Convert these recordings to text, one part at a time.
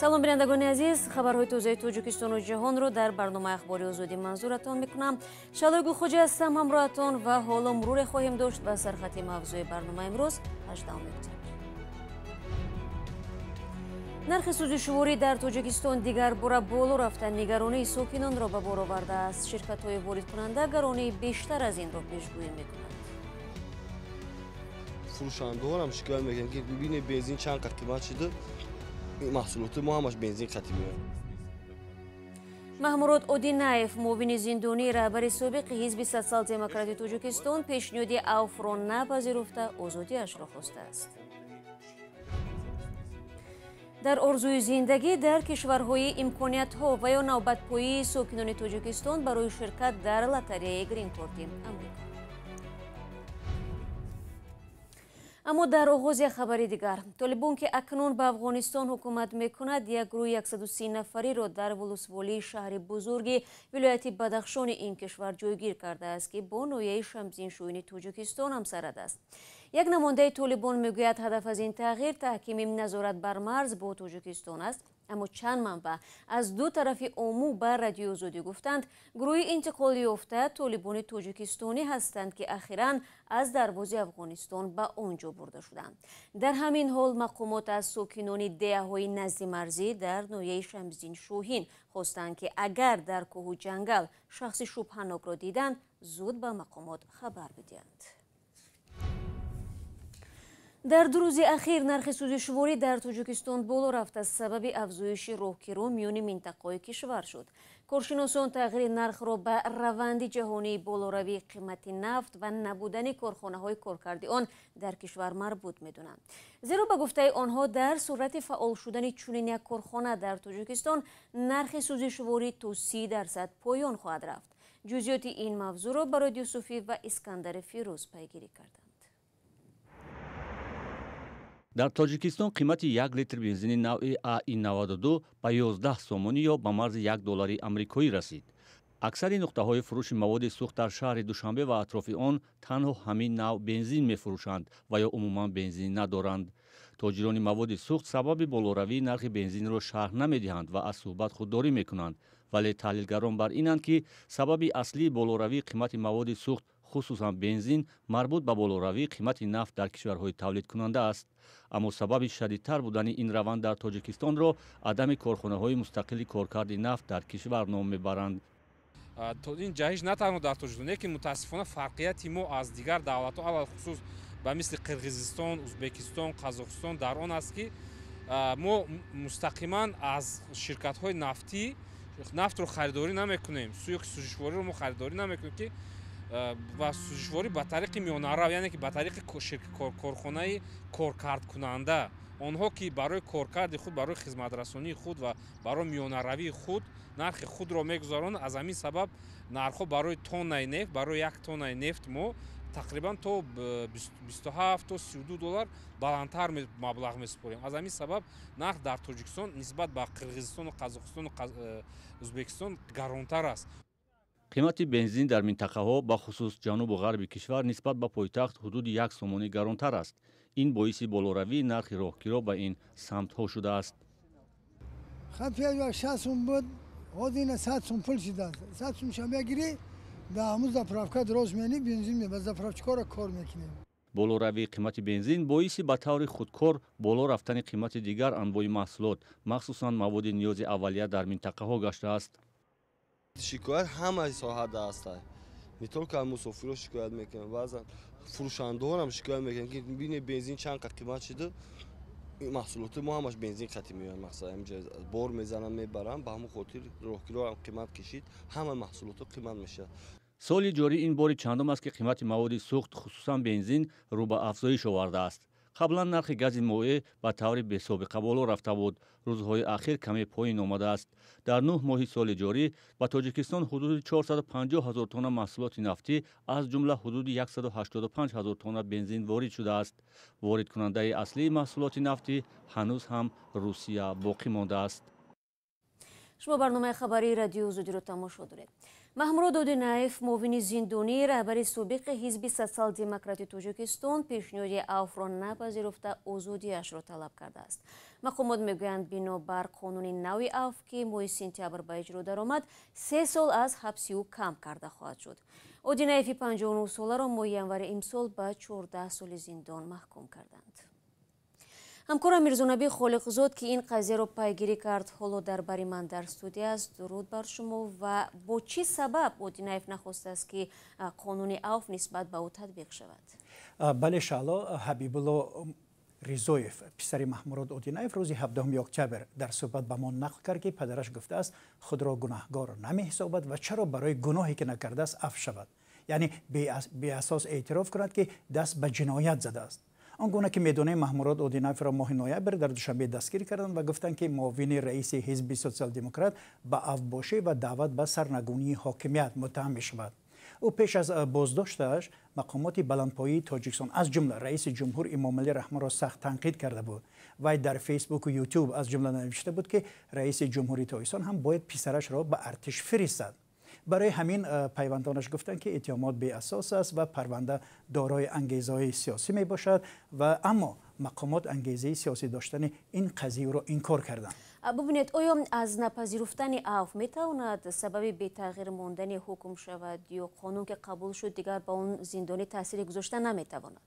Салом, бинандагони азиз. Хабарҳои тозаи Тоҷикистону ҷаҳонро дар барномаи Ахбори Озодӣ манзуратон мекунам. Шалои Гулхоҷа ҳастам ҳамроҳатон ва ҳоло муруре хоҳем дошт ба сархати мавзӯи барномаи имрӯз, 18 октябр. Нархи сӯзишворӣ дар Тоҷикистон дигар бора боло рафта, нигаронии сокинонро ба бор овардааст. Ширкатҳои воридкунанда гаронии бештар аз инро пешгӯӣ мекунанд. Фурӯшандаҳоам шикоят мекунанд, ки бибинед, бензин чанд қад қимат шуда, маҳсулоти мо ҳамаш бензин қатӣ меояд. Маҳмурод Одинаев, муовини зиндонии раҳбари собиқи Ҳизби Социал-Демократи Тоҷикистон, пешниҳоди авфро напазируфта, озодиашро хостааст. Дар орзуи зиндагӣ дар кишварҳои имкониятҳо ва ё навбатпоии сокинони Тоҷикистон барои ширкат дар лотареяи гринкорти Амрико. Аммо дар оғоз як хабари дигар. Толибон, ки акнун ба Афғонистон ҳукумат мекунад, як гурӯҳи 130 нафариро дар вулусволии шаҳри бузурги вилояти Бадахшони ин кишвар ҷойгир кардааст, ки бо ноҳияи Шамсиншӯини Тоҷикистон ҳамсарҳад аст. Як намояндаи Толибон мегӯяд, ҳадаф аз ин тағйир таҳкими назорат бар марз бо Тоҷикистон аст. Аммо чанд манбаъ аз ду тарафи Ому ба Радиои Озодӣ гуфтанд, гурӯҳи интиқолёфта толибони тоҷикистонӣ ҳастанд, ки ахиран аз дарвози Афғонистон ба он ҷо бурда шуданд. Дар ҳамин ҳол мақомот аз сокинони деҳаҳои назди марзӣ дар ноҳияи Шамсиддин Шоҳин хостанд, ки агар дар кӯҳу ҷангал шахси шубҳанокро диданд, зуд ба мақомот хабар бидиҳанд. Дар 2 рӯзи ахир нархи сӯзишворӣ дар Тоҷикистон боло рафта, сабаби афзоиши роҳкиро миёни минтақаҳои кишвар шуд. Коршиносон тағйири нархро ба раванди ҷаҳонии болоравии қимати нафт ва набудани корхонаҳои коркарди он дар кишвар марбут медонанд. Зеро ба гуфтаи онҳо, дар сурати фаъол шудани чунин як корхона дар Тоҷикистон нархи сӯзишворӣ то 30% поён хоҳад рафт. Ҷузъиёти ин мавзӯъро Барод Юсуфӣ ва Искандари Фирӯз пайгирӣ карданд. Дар Тоҷикистон қимати 1 литр бензини навъи АИ-92 ба 11 сомонӣ ё ба марзи 1 доллари амрикоӣ расид. Аксари нуқтаҳои фурӯши маводи сӯхт дар шаҳри Душанбе ва атрофи он танҳо ҳамин навъ бензин мефурӯшанд ва ё умуман бензин надоранд. Тоҷирони маводи сӯхт сабаби болоравии нархи бензинро шарҳ намедиҳанд ва аз суҳбат худдорӣ мекунанд. Вале таҳлилгарон бар инанд, ки сабаби аслии болоравии қимати маводи сӯхт, хусусан бензин, марбут ба болоравии қимати нафт дар кишварҳои тавлидкунанда аст. Аммо сабаби шадидтар будани ин раванд дар Тоҷикистонро адами корхонаҳои мустақили коркарди нафт дар кишвар ном мебаранд. Ин ҷаҳиш на танҳо дар Тоҷикистон, лекин мутаассифона фарқияти мо аз дигар давлатҳо, алалхусус ба мисли Қирғизистон, Узбекистон, Қазоқистон дар он аст, ки мо мустақиман аз ширкатҳои нафтӣ нафтро харидорӣ намекунем, сӯёки сӯзишвориро мо харидорӣ намекунем, ки ва сӯзишворӣ ба тариқи миёнарав, яъне ки ба тариқи корхонаи коркардкунанда, онҳо ки барои коркарди худ, барои хизматрасонии худ ва барои миёнаравии худ нархи худро мегузаронанд. Аз ҳамин сабаб нархҳо барои тоннаи нефт, барои як тоннаи нефт мо тақрибан то 27 то 32 доллар баландтар маблағ месупорем. Аз ҳамин сабаб нарх дар Тоҷикистон нисбат ба Қирғизистону Қазоқистону Узбекистон гаронтар аст. Қимати бензин дар минтақаҳо, ба хусус ҷанубу ғарби кишвар, нисбат ба пойтахт ҳудуди 1 сомонӣ гаронтар аст. Ин боиси болоравии нархи роҳкиро ба ин самтҳо шудааст. Хапия 60 сум буд, ҳозир 100 сум пул шудааст. 100 сум ша мегирӣ, дар ҳамун заправка дроз мени, бензин мебар, заправчикоро кор мекунем. Болоравии қимати бензин боиси ба таври худкор боло рафтани қимати дигар анвои маҳсулот, махсусан маводи ниёзи аввалия дар минтақаҳо гаштааст. Шикоят ҳамаи соҳада аст. Не только мусофирро шикоят мекунанд, баъзан фурӯшандаҳоам шикоят мекунанд, ки бибинед, бензин чанд қад қимат шуда, маҳсулоти мо ҳамаш бензин қатӣ меояд. Мақсад ҳаминҷа бор мезананд, мебаранд, ба ҳамон хотир роҳкироам қимат кашид, ҳама маҳсулотҳо қимат мешавад. Соли ҷорӣ ин бори чандум аст, ки қимати маводи сӯхт, хусусан бензин, рӯ ба афзоиш овардааст. Қаблан нархи гази моеъ ба таври бесобиқа боло рафта буд. Рӯзҳои ахир каме поин омадааст. Дар 9 моҳи соли ҷорӣ ба Тоҷикистон ҳудуди 450 ҳазор тонна маҳсулоти нафтӣ, аз ҷумла ҳудуди 185 ҳазор тонна бензин ворид шудааст. Воридкунандаи аслии маҳсулоти нафтӣ ҳанӯз ҳам Русия боқӣ мондааст. Шумо барномаи хабарии Радиои Озодиро тамошо доред. Маҳмурод Одинаев, муовини зиндонии раҳбари собиқи ҳизби Социал-демократи Тоҷикистон, пешниҳоди авфро напазируфта, озодиашро талаб кардааст. Мақомот мегӯянд, бинобар қонуни нави авф, ки моҳи сентябр ба иҷро даромад, 3 сол аз ҳабси ӯ кам карда хоҳад шуд. Одинаеви 59-соларо моҳи январи имсол ба 14 соли зиндон маҳкум карданд. Ҳамкорам Мирзонаби Холиқзод, ки ин қазияро пайгирӣ кард, ҳоло дар бари ман дар студия аст. Дуруд бар шумо. Ва бо чӣ сабаб Одинаев нахостааст, ки қонуни авф нисбат ба ӯ татбиқ шавад? Бале, Шаҳло. Ҳабибулло Ризоев, писари Маҳмурод Одинаев, рӯзи 17 октябр дар суҳбат ба мо нақл кард, ки падараш гуфтааст, худро гунаҳгор намеҳисобад ва чаро барои гуноҳе ки накардааст, афв шавад, яъне беасос эътироф кунад, ки даст ба ҷиноят задааст. Он гуна ки медонем, Маҳмурод Одинаевро моҳи ноябр дар Душанбе дастгир карданд ва гуфтанд, ки муовини раиси ҳизби Социал-демократ ба авбошӣ ва даъват ба сарнагунии ҳокимият муттаҳам мешавад. Ӯ пеш аз боздоштааш мақомоти баландпоии Тоҷикистон, аз ҷумла раиси ҷумҳур Эмомалӣ Раҳмонро сахт танқид карда буд. Вай дар Фейсбуку Ютуб аз ҷумла навишта буд, ки раиси ҷумҳури Тоҷикистон ҳам бояд писарашро ба артиш фиристад. Барои ҳамин пайвандонаш гуфтанд, ки иттиҳомот беасос аст ва парванда дорои ангезаҳои сиёсӣ мебошад. Ва аммо мақомот ангезаи сиёсӣ доштани ин қазияро инкор карданд. Бубинед, оё аз напазируфтани авф метавонад сабаби бетағйир мондани ҳукм шавад ё қонун, ки қабул шуд, дигар ба он зиндонӣ таъсири гузошта наметавонад?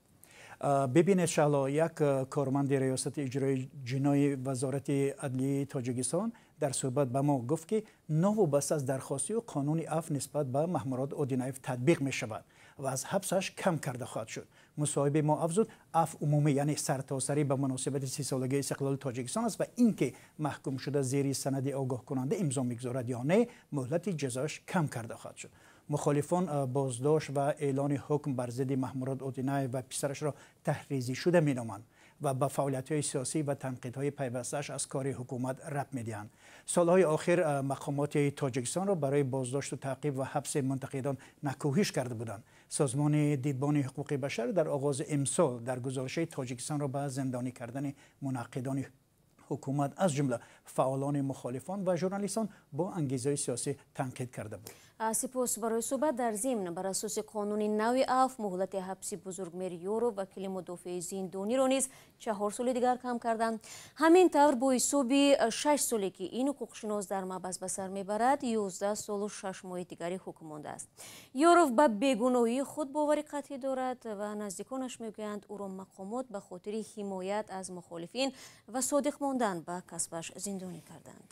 Бибинед, Шаҳло, як корманди Раёсати иҷрои ҷинои Вазорати адлияи Тоҷикистон дар суҳбат ба мо гуфт, ки новобаста аз дархости ӯ, қонуни афв нисбат ба Маҳмурод Одинаев татбиқ мешавад ва аз ҳабсаш кам карда хоҳад шуд. Мусоҳиби мо афзуд, афв умумӣ, яъне сартосарӣ ба муносибати 30-солагии истиқлоли Тоҷикистон аст ва ин ки маҳкумшуда зери санади огоҳкунанда имзо мегузорад ё не, муҳлати ҷазояш кам карда хоҳад шуд. Мухолифон боздошт ва эълони ҳукм бар зидди Маҳмурод Одинаев ва писарашро таҳризӣ шуда меноманд ва ба фаъолиятҳои сиёсӣ ва танқидҳои пайвастааш аз кори ҳукумат рабт медиҳанд. Солҳои охир мақомоти Тоҷикистонро барои боздошту таъқиб ва ҳабси мунтақидон накӯҳиш карда буданд. Созмони Дидбони ҳуқуқи башар дар оғози имсол дар гузоришаи Тоҷикистонро ба зиндонӣ кардани мунаққидони ҳукумат, аз ҷумла фаъолони мухолифон ва журналистон, бо ангезаҳои сиёсӣ танқид карда буд. Сипос барои суҳбат. Дар зимн, бар асоси қонуни нави авф, муҳлати ҳабси Бузургмер Ёров, вакили мудофиаи зиндониро низ 4 соли дигар кам карданд. Ҳамин тавр, бо ҳисоби 6 соле, ки ин ҳуқуқшинос дар маҳбас ба сар мебарад, 11 солу 6 моҳи дигари ҳукм мондааст. Ёров ба бегуноҳии худ бовари қатъӣ дорад ва наздиконаш мегӯянд, ӯро мақомот ба хотири ҳимоят аз мухолифин ва содиқ мондан ба касбаш зиндонӣ карданд.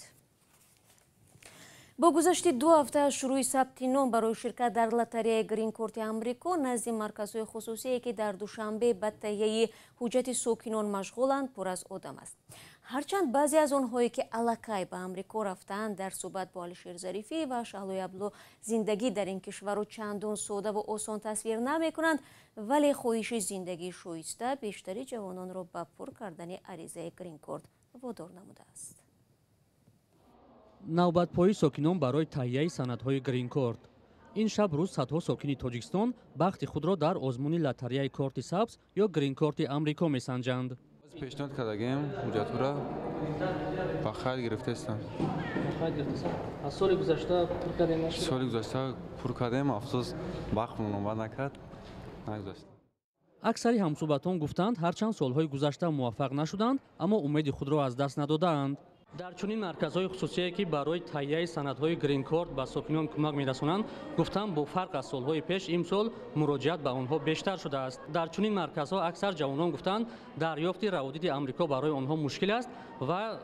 Бо гузашти 2 ҳафта аз шурӯи сабти ном барои ширкат дар лотареяи гринкорти Амрико, назди марказҳои хусусие, ки дар Душанбе ба таҳияи ҳуҷҷати сокинон машғуланд, пур аз одам аст. Ҳарчанд баъзе аз онҳое, ки аллакай ба Амрико рафтаанд, дар суҳбат бо Алишер Зарифӣ ва Шаҳлои Абдулло зиндагӣ дар ин кишварро чандон содаву осон тасвир намекунанд, вале хоҳиши зиндагии шоиста бештари ҷавононро ба пур кардани аризаи гринкорт водор намудааст. Навбатпоии сокинон барои таҳияи санадҳои гринкорт. Ин шаб рӯз садҳо сокини Тоҷикистон бахти худро дар озмуни лотареяи корти сабз ё гринкорти Амрико месанҷанд. Пешниҳод кардагем, ҳуҷҷатҳоро ба хайр гирифтаистам. Аз соли гузашта пур кардем? Соли гузашта пур кардем, афсӯс, бахтмон омад накард, нагузашт. Аксари ҳамсӯҳбатон гуфтанд, ҳарчанд солҳои гузашта муваффақ нашуданд, аммо умеди худро аз даст надодаанд. Дар чунин марказҳои хусусие, ки барои таҳияи санадҳои гринкорт ба сокинон кӯмак мерасонанд, гуфтанд, бо фарқ аз солҳои пеш имсол муроҷиат ба онҳо бештар шудааст. Дар чунин марказҳо аксар ҷавонон гуфтанд, дарёфти раводиди Амрико барои онҳо мушкил аст ва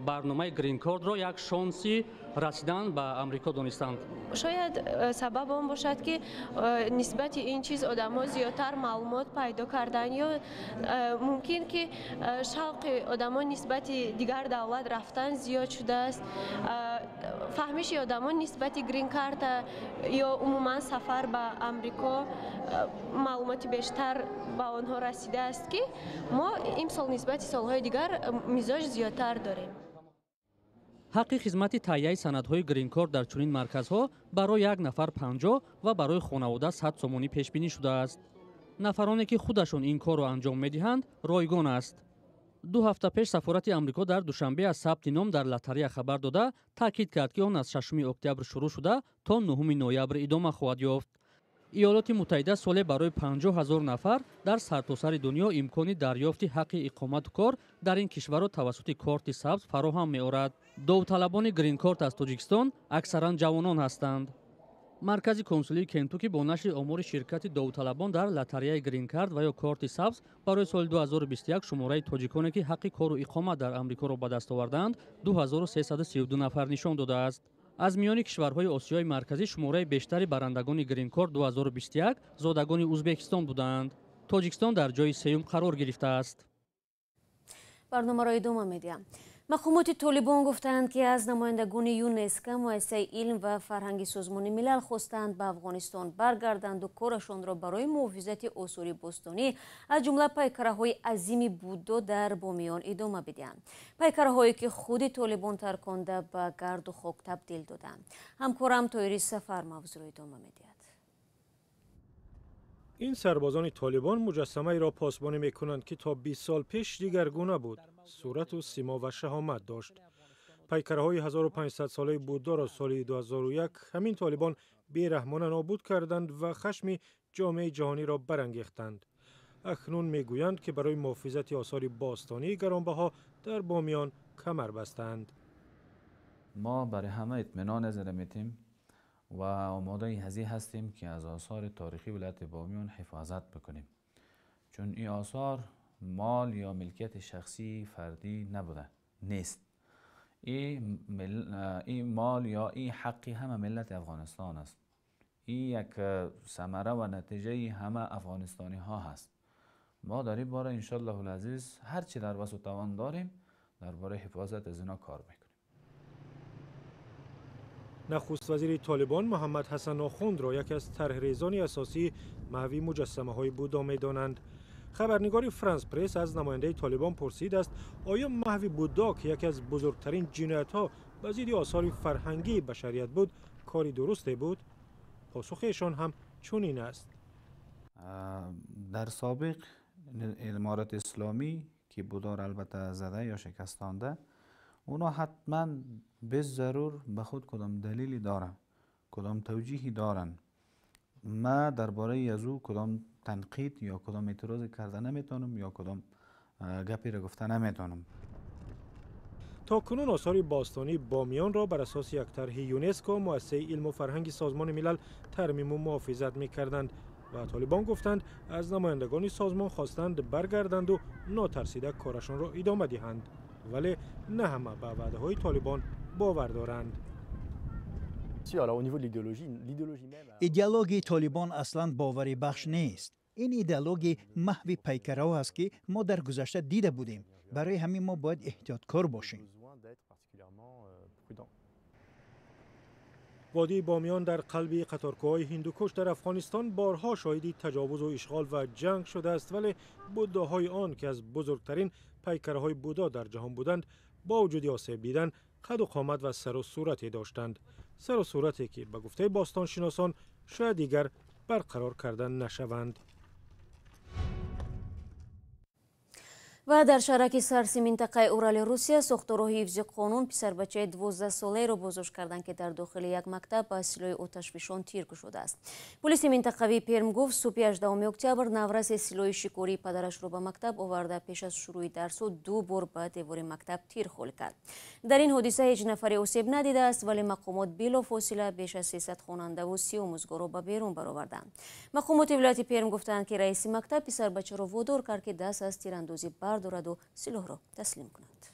барномаи гринкортро як шонси расидан ба Амрико донистанд. Шояд сабаб он бошад, ки нисбати ин чиз одамҳо зиёдтар маълумот пайдо карданд ё мумкин ки шавқи одамон нисбати дигар давлат рафтан зиёд шудааст. Фаҳмиши одамон нисбати грин-карта ё умуман сафар ба Амрико маълумоти бештар ба онҳо расидааст, ки мо имсол нисбати солҳои дигар мизоҷ зиёдтар дорем. Ҳаққи хизмати таҳияи санадҳои гринкорт дар чунин марказҳо барои як нафар 50 ва барои хонавода 100 сомонӣ пешбинӣ шудааст. Нафароне, ки худашон ин корро анҷом медиҳанд, ройгон аст. 2 ҳафта пеш сафорати Амрико дар Душанбе аз сабти ном дар лотарея хабар дода, таъкид кард, ки он аз 6 октябр шурӯъ шуда то 9 ноябр идома хоҳад ёфт. Иёлоти Муттаҳида соле барои 50 000 нафар дар сартосари дунё имкони дарёфти ҳаққи иқомату кор дар ин кишварро тавассути корти сабз фароҳам меорад. Довталабони гринкорт аз Тоҷикистон аксаран ҷавонон ҳастанд. Маркази консулии Кентуки бо нашри омори ширкати довталабон дар лотареяи гринкарт ва ё корти сабз барои соли 2021 шумораи тоҷиконе, ки ҳаққи кору иқомат дар Амрикоро ба даст овардаанд, 2332 нафар нишон додааст. Аз миёни кишварҳои Осиёи Марказӣ шумораи бештари барандагони гринкорт 2021 зодагони Узбекистон будаанд. Тоҷикистон дар ҷои сеюм қарор гирифтааст. Барномаро идома медиҳам. Мақомоти Толибон гуфтаанд, ки аз намояндагони ЮНЕСКО, муассисаи илм ва фарҳанги Созмони Милал хостаанд ба Афғонистон баргарданду корашонро барои муҳофизати осори бостонӣ, аз ҷумла пайкараҳои азими Буддо дар Бомиён идома бидиҳанд. Пайкараҳое, ки худи Толибон тарконда ба гарду хок табдил доданд. Ҳамкорам Тоири Сафар мавзӯъро идома медиҳад. Ин сарбозони Толибон муҷассамаеро посбонӣ мекунанд, ки то 20 сол пеш дигаргуна буд, сурату симо ва шаҳомат дошт. Пайкараҳои 1500-солаи Буддоро соли 2001 ҳамин толибон бераҳмона нобуд карданд ва хашми ҷомеаи ҷаҳониро барангехтанд. Акнун мегӯянд, ки барои муҳофизати осори бостонии гаронбаҳо дар Бомиён камар бастанд. Мо барои ҳама итминон зада метем و آماده هزی هستیم که از آثار تاریخی ولایت بامیان حفاظت بکنیم، چون این آثار مال یا ملکیت شخصی فردی نبوده، نیست. این مال یا این حقی همه ملت افغانستان است. این یک ثمره و نتیجه همه افغانستانی ها هست. ما در این باره انشالله العزیز هر چی در وسع و توان داریم درباره حفاظت از اینا کار میکنیم. نخست وزیر طالبان محمد حسن آخوند را یکی از طرحریزان اساسی محوی مجسمه‌های بودا می‌دانند. خبرنگار فرانس پرس از نماینده طالبان پرسید است آیا محو بودا که یکی از بزرگترین جنایت‌ها به ضد آثار فرهنگی بشریت بود کاری درستی بود؟ پاسخ ایشان هم چنین است. در سابق امارت اسلامی که بودا را البته زده یا شکستانده، اونا حتما به ضرور به خود کدام دلیلی دارن، کدام توجیهی دارن. ما درباره از او کدام تنقید یا کدام اعتراض کرده نمیتونم یا کدام گپی را گفته نمیتونم. تا کنون آثار باستانی بامیان را بر اساس یک طرح یونسکو، مؤسسه علم و فرهنگ سازمان ملل، ترمیم و محافظت میکردند و طالبان گفتند از نمایندگان سازمان خواستند برگردند و ناترسیده کارشان را ادامه دهند. ولی نه همه به وعده های طالبان باور دارند. ایدئولوژی طالبان اصلا باوری بخش نیست. این ایدئولوژی محو پیکرها است که ما در گذشته دیده بودیم. برای همین ما باید احتیاطکار باشیم. وادی بامیان در قلب قطارکوهای هندوکش در افغانستان بارها شاهد تجاوز و اشغال و جنگ شده است، ولی بوداهای آن که از بزرگترین پیکرهای بودا در جهان بودند با وجود آسیب دیدن قد و قامت و سر و صورتی داشتند، سر و صورتی که به گفته باستان شناسان شاید دیگر برقرار کردن نشوند. و در شهرک سرسی منطقه اورال روسیه ساختارهای حفظ قانون پسربچه 12 ساله را بازداشت کردند که در داخل یک مکتب با سلاح آتشفشان تیر کشوده است. پلیس منطقوی پرم گفت صبح 18 اکتبر نورس سلاح شکاری پدرش را به مکتب آورده پیش از شروع درس و 2 بار به دیوار مکتب تیر خالی کرد. در این حادثه هیچ نفری آسیب ندیده است، ولی مقامات بلافاصله بیش از 300 خواننده و 30 آموزگار را به بیرون برآوردند. مقامات ولایت پرم گفتند که رئیس مکتب پسربچه را وادار کرد که دست از تیراندازی بردارد و سلاح را تسلیم کند.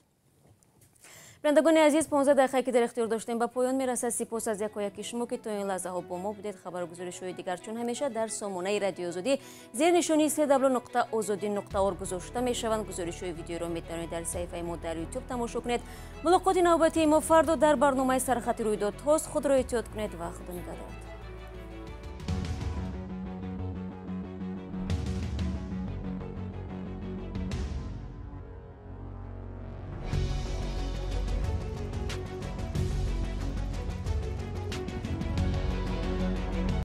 بینندگان عزیز، 15 دقیقه که در اختیار داشتیم به پایان میرسد. سپاس از یکایک شما که تا این لحظه ها با ما بودید. خبرگزارش‌های دیگر چون همیشه در سامانه رادیو آزادی زیر نشانی www.azadi.org گذاشته میشوند. گزارش‌های ویدیو را میتوانید در صفحه ما در یوتیوب تماشا کنید. ملاقات نوبتی ما فردا در برنامه سرخط رویدادهاست. خود را احتیاط کنید و خدا نگهدارتان.